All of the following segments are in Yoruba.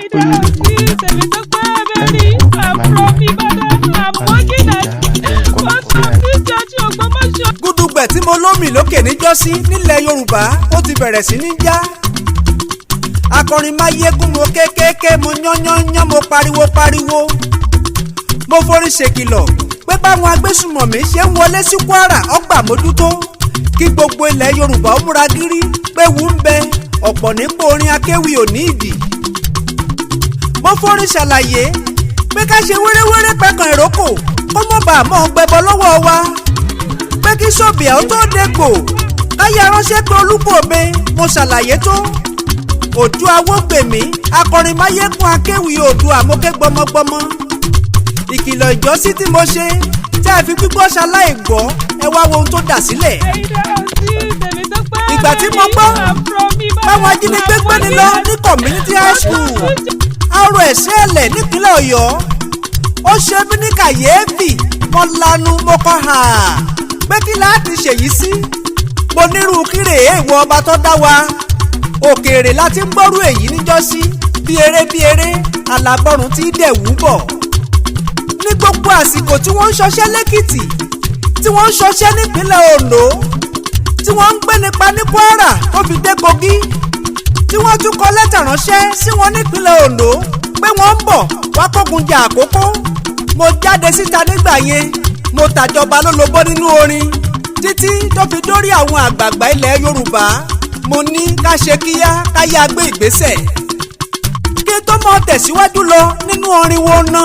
Oyedepo, Tèmítọ́pẹ́ ẹnì Mary. kan I'm láyé from Ibadan. I'm working at àti First Baptist Church Ògbómọ̀ṣọ́. Gúdúgbẹ̀ tí mo lómì lókè níjọ́sí nílẹ̀ Yorùbá, ó ti bẹ̀rẹ̀ sí ní já. Akọrin máyégún, mo kékéké, mo yányányán, mo pariwo pariwo, mo forí ṣèkìlọ̀ pé báwọn agbésùmọ̀mí ṣe ń wọlé sí Kwara, ọgbà mójútó kí gbogbo ilẹ̀ Yorùbá ó múra gírí pé wù ń bẹ ọ̀pọ̀ nípò orin akéwì òní ìdì. Mo forí ṣàlàyé pé ká ṣe wéréwéré pẹ̀kàn ìrókò kó mọ̀ bá a mọ̀ gbẹbọ lọ́wọ́ wa, pé kí sóbìà ó tó dépò káyà ránṣẹ́ pé olúkòbe. Mo ṣàlàyé tó òjò awógbèmí, akọrin máyégún, akéwì Oòduà, mo ké gbọmọgbọmọ. Ìkìlọ̀ ìjọ́sí tí mo ṣe tí a fi gbígbọ́ ṣaláì gbọ́, ẹ wá wo ohun tó dà sílẹ̀. Ìgbà tí mo gbọ́ báwọn ajínigbé gbéni lọ ní Community High School arọ ẹ̀sìn ẹ̀lẹ̀ nípínlẹ̀ Ọ̀yọ́, ó ṣe mí ní kàyééfì. Mo lanu, mo kọ́ hà pé kí láti ṣèyí sí. Mo nírú kírè èèwọ̀, ọba tó dá wa, òkèèrè láti ń gbọ́rú èyí níjọ́sí. Bí eré bí eré alábọ́run tí dẹ̀wú bọ̀ ní gbogbo àsìkò tí wọ́n ń ṣọṣẹ́ lẹ́kìtì, tí wọ́n ń ṣọṣẹ́ nípínlẹ̀ Ondo, tí wọ́n ń gbé nípa ní Kwara tó fi dé Kogi, tí wọ́n tún kọ lẹ́tà ránṣẹ́ sí wọn nípínlẹ̀ Ondo pé wọ́n ń bọ̀ wá kógun jà Àkókó. Mo jáde síta nígbà yẹn, mo tàjọba lólobó nínú orin títí tó fi dórí àwọn àgbààgbà ilẹ̀ Yorùbá. Mo ní ká ṣe kíyá, ká yá gbé ìgbésẹ̀. Kí n tó mọ tẹ̀síwájú lọ nínú orin wo ná,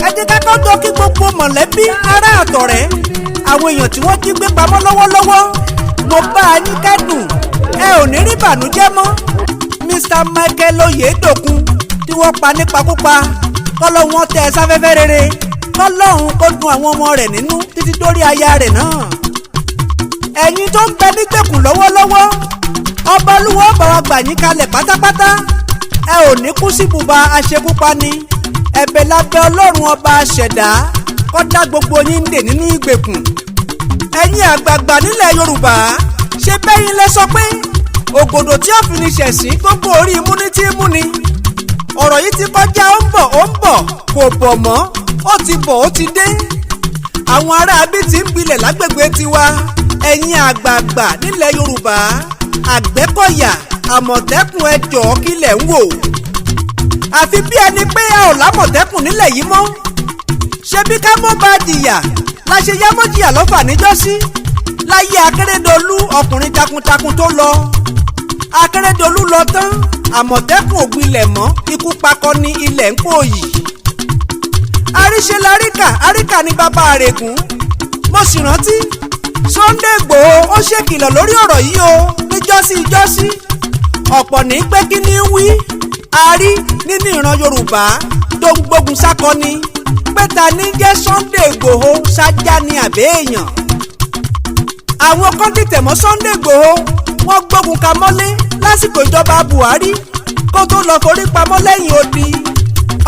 ẹ jẹ́ ká kọ́jọ́ kí gbogbo mọ̀lẹ́bí, ará àtọ̀rẹ́ àwọn èèyàn tí wọ́n jí gbé pamọ́ lọ́wọ́lọ́wọ́, mo bá a yín kẹ́dùn, ẹ ò ní rí bànújẹ́ mọ́. Mr Michael Oyedokun tí wọ́n pa nípakúpa, kọ́lọ́hún wọn tẹ ẹ sáfẹ́fẹ́ rere, kọ́lọ́hún kó dun àwọn ọmọ rẹ̀ nínú títí dórí aya rẹ̀ náà. Ẹ̀yin tó ń bẹ nígbèkùn lọ́wọ́lọ́wọ́, ọba olúwo bá wa gbà yín kalẹ̀ pátápátá, ẹ ò ní kú sí bùbá aṣekúpani. Ẹ̀bẹ̀ lábẹ́ Ọlọ́run ọba aṣẹ̀dá kó dá gbogbo yín dè nínú ìgbèkùn. Ẹ̀yin àgbààgbà nílẹ̀ Yorùbá, ṣe bẹ́yìn lẹ sọ pé ògòdò tí ó fi ní ṣẹ̀sín gbogbo orí imú ní tí mú ni. Ọ̀rọ̀ yìí ti kọjá ó ń bọ̀, ó ń bọ̀, kò bọ̀ mọ́, ó ti bọ̀, ó ti dé. Àwọn aráabí ti ń gbilẹ̀ lágbègbè tiwa. Ẹ̀yin àgbààgbà nílẹ̀ Yorùbá, Àgbẹ̀kọ̀yà, Àmọ̀tẹ́kùn, ẹ jọ̀ọ́, kílẹ̀ ń wò? Àfi bí ẹni pé a ò lámọ̀tẹ́kùn nílẹ̀ yìí mọ́. Ṣebí ká mọ́ bá jìyà la ṣe yámọ́jìyà lọ́fà níjọ́sí láyé Akérèdọ́lù, ọkùnrin takuntakun tó lọ. Akérèdọ́lù lọ tán, Àmọ̀tẹ́kùn ògbilẹ̀ mọ́, ikú pakọ ní ilẹ̀ ń pò yìí. Àríṣe laríkà, àríkà ní bàbá àrègùn. Mo sì rántí Sunday Igboho, ó ṣèkìlọ̀ lórí ọ̀rọ̀ yìí o níjọ́sí ìjọ́sí. Ọ̀pọ̀ ní pé kí ní wí a rí nínú ìran Yorùbá tó ń gbógun sákọni, pé ta ní jẹ́ Sunday Igboho, ṣájá ni àbẹ́ èèyàn? Àwọn kan dìtẹ̀ mọ́ Sunday Igboho, wọ́n gbógun ka mọ́lé lásìkò ìjọba Buhari kó tó lọ forí pamọ́ lẹ́yìn odi.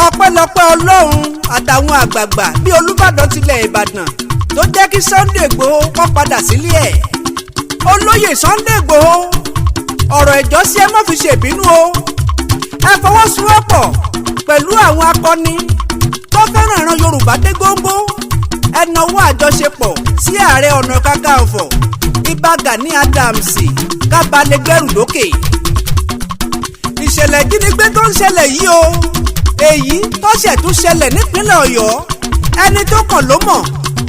Ọpẹ́lọpẹ́ Ọlọ́run àtàwọn àgbààgbà bíi Olúbàdàn tilẹ̀ Ìbàdàn tó jẹ́ kí Sunday Igboho kó padà sílé ẹ̀. Olóyè Sunday Igboho, ọ̀rọ̀ ìjọ́sí, ẹ má fi ṣèbínú o. Ẹ fọwọ́sowọ́pọ̀ pẹ̀lú àwọn akọni tó fẹ́ràn ìran Yorùbá dé góńgó. Ẹ nawọ́ àjọṣepọ̀ sí Ààrẹ Ọ̀nà Kakanfò Ìbà Gani Adams kábàlẹ̀ gbẹ́rù lókè. Ìṣẹ̀lẹ̀ ìjínigbé tó ń ṣẹlẹ̀ yìí o, èyí tó ṣẹ̀ tún ṣẹlẹ̀ nípínlẹ̀ Ọ̀yọ́, ẹni tó kàn ló mọ̀.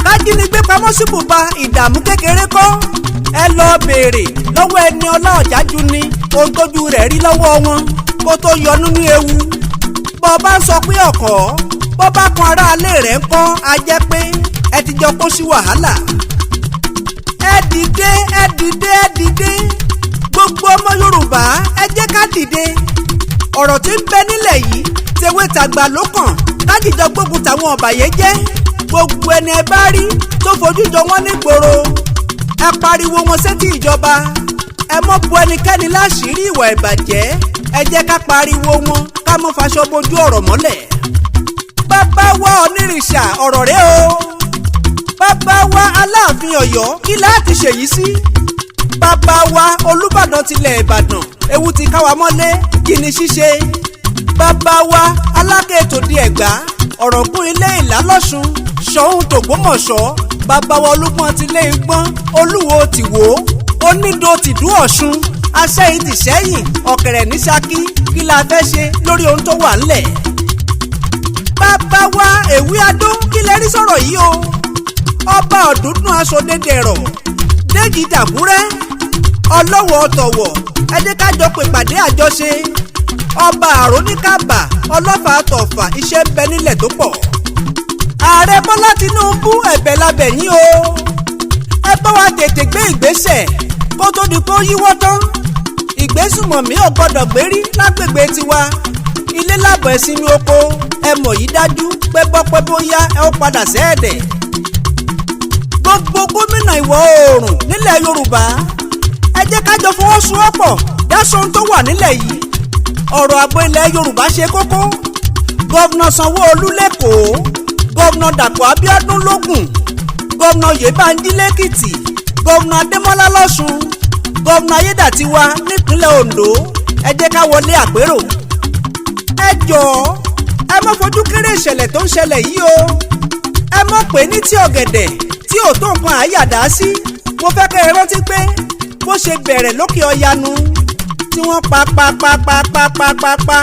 Kájínigbé pamọ́ sí bùbá ìdààmú kékeré kọ́. Ẹ lọ béèrè lọ́wọ́ ẹni ọlọ́ọ̀jájú ni ohun tójú rẹ̀ rí lọ́wọ́ wọn kó tó yọ nínú ewu. Bọ́ bá ń sọ pé ọkọ̀ bọ́ bá kan aráalé rẹ̀ ń kọ́, a jẹ́ pé ẹ ti jọ kó sí wàhálà. Ẹ dìde, ẹ dìde, ẹ dìde, gbogbo ọmọ Yorùbá, ẹ jẹ́ ká dìde. Ọ̀rọ̀ tí ń bẹ nílẹ̀ yìí, tewé tàgbà ló kàn kájíjọ gbógun tàwọn ọ̀bàyéjẹ́. Gbogbo ẹni ẹ bá rí tó fojú jọ wọ́n nígboro, ẹ pariwo wọn sétí ìjọba. Ẹ mọ́ bu ẹnikẹ́ni láṣìírí ìwà ìbàjẹ́. Ẹ jẹ́ ká pariwo wọn, ká mọ́ faṣọ bojú ọ̀rọ̀ mọ́lẹ̀. Bàbá wa onírìṣà, ọ̀rọ̀ rẹ o. Bàbá wa Aláàfin Ọ̀yọ́, kí láti ṣèyí sí? Bàbá wa Olúbàdàn tilẹ̀ Ìbàdàn, ewu ti ká wa mọ́lé, kí ni ṣíṣe? Bàbá wa Aláké tòde Ẹ̀gbá, Ọ̀ràngún Ilé Ìlá lọ́ṣun, Ṣọ̀ún tògbómọ̀ṣọ́, bàbá wa Olúgbọ́n ti lé Igbọ́n, Olúwo tìwó, Onídó tìdú Ọ̀ṣun, Aṣẹ́yìn tìṣẹ́yìn, Ọ̀kẹ̀rẹ̀ ní Ṣakí, kí la fẹ́ ṣe lórí ohun tó wà ńlẹ̀? Bàbá wa Èwí Adó, kí lẹ rí sọ̀rọ̀ yìí o? Ọba Ọ̀dúndún Aṣọdẹ́dẹ̀rọ̀ Déjì Dàkúrẹ́, Ọlọ́wọ̀ Ọ̀tọ̀wọ̀, ẹ jẹ́ ká jọ pè pàdé àjọṣe. Ọba Àróníkàbà, Ọlọ́fà Tọ̀fà, iṣẹ́ ń bẹ nílẹ̀ tó pọ̀. Ààrẹ Bọ́lá Tinubu, ẹ̀bẹ̀ labẹ̀ yín o, ẹ bá wa tètè gbé ìgbésẹ̀ kó tó di kó yíwọ́ tán. Ìgbésùmọ̀mí ò gbọ́dọ̀ gbérí lágbègbè tiwa. Ilé làbọ̀ ẹ̀sìnmi oko, ẹ mọ̀ yìí dájú pé bọ́pẹ́ bóyá ẹ ó padà sẹ́ẹ̀dẹ̀. Gbogbo gómìnà ìwọ̀ oòrùn nílẹ̀ Yorùbá, ẹ jẹ́ ká jọ fọwọ́sowọ́pọ̀ dáṣọ ohun tó wà nílẹ̀ yìí. Ọ̀rọ̀ ààbò ilẹ̀ Yorùbá ṣe kókó. Governor Sanwó-Olú lẹ́kọ̀ọ́, Governor Dàpọ̀ Abíọ́dún lógùn, Governor Oyèbánjí lẹ́kìtì, Governor Adémọ́lá lọ́ṣun, Governor Ayédàtiwa nípínlẹ̀ Ondo, ẹ jẹ́ ká wọlé àpérò. Ẹ jọ̀ọ́, ẹ má fojú kéré ìṣẹ̀lẹ̀ tó ń ṣẹlẹ̀ yìí o. Ẹ mọ̀ pé ní tí ọ̀gẹ̀dẹ̀ tí ò tó nǹkan àyàdá sí. Mo fẹ́ kẹ́ ẹ rántí pé bó ṣe bẹ̀rẹ̀ lókè ọyanu tí wọ́n pa pa pa pa pa pa pa pa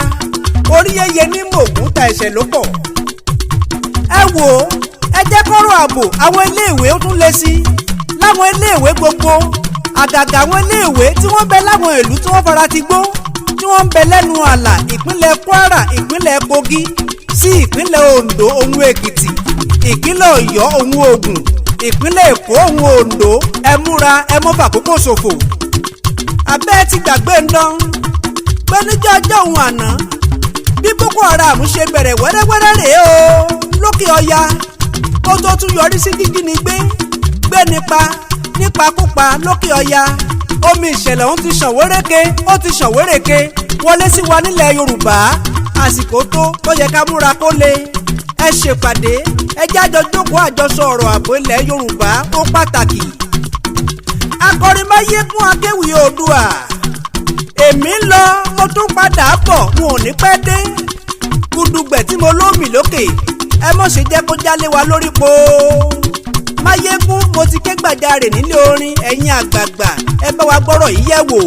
orí yẹyẹ ní mògùn ta ẹ̀ṣẹ̀ ló pọ̀. Ẹ wò ó, ẹ jẹ́ kọ́rọ̀ ààbò àwọn iléèwé ó tún lé sí láwọn iléèwé gbogbo, àgàgà àwọn iléèwé tí wọ́n bẹ láwọn ìlú tí wọ́n fara ti gbó, tí wọ́n ń bẹ lẹ́nu ààlà ìpínlẹ̀ Kwara, ìpínlẹ̀ Kogi sí ìpínlẹ̀ Ondo òun Èkìtì, ìpínlẹ̀ Ọ̀yọ́ òun Ògùn, ìpínlẹ̀ Èkó òun Oǹdó. Ẹ múra, ẹ mọ́ fàkókò ṣòfò. Abẹ́ ti gbàgbé ń dán pé níjọ́ ọjọ́ òun àná bí Boko Haram ṣe bẹ̀rẹ̀ wẹ́rẹ́wẹ́rẹ́ rèé o lókè ọya, kó tó tún yọrí sí jíjínigbé gbé nípa nípakúpa lókè ọya. Omi ìṣẹ̀lẹ̀ ọ̀hún ti ṣàn wéréke, ó ti ṣàn wéréke wọlé sí wa nílẹ̀ Yorùbá. Àsìkò tó yẹ ká múra kó le. Ẹ ṣèpàdé, ẹ jájọ jókòó àjọsọ ọ̀rọ̀ ààbò ilẹ̀ Yorùbá, ó pàtàkì. Akọrin Máyégún, akéwì Oòduà, èmi ń lọ, mo tún padà bọ̀, n ò ní pẹ́ dé. Gudugbẹ̀ tí mo lómì lókè, ẹ mọ̀ ṣe jẹ́ kó jálé wa lórí po. Máyégún, mo ti ké gbàjarè nílé orin. Ẹ̀yin àgbààgbà, ẹ bá wa gbọ́rọ̀ yìí yẹ̀ wò.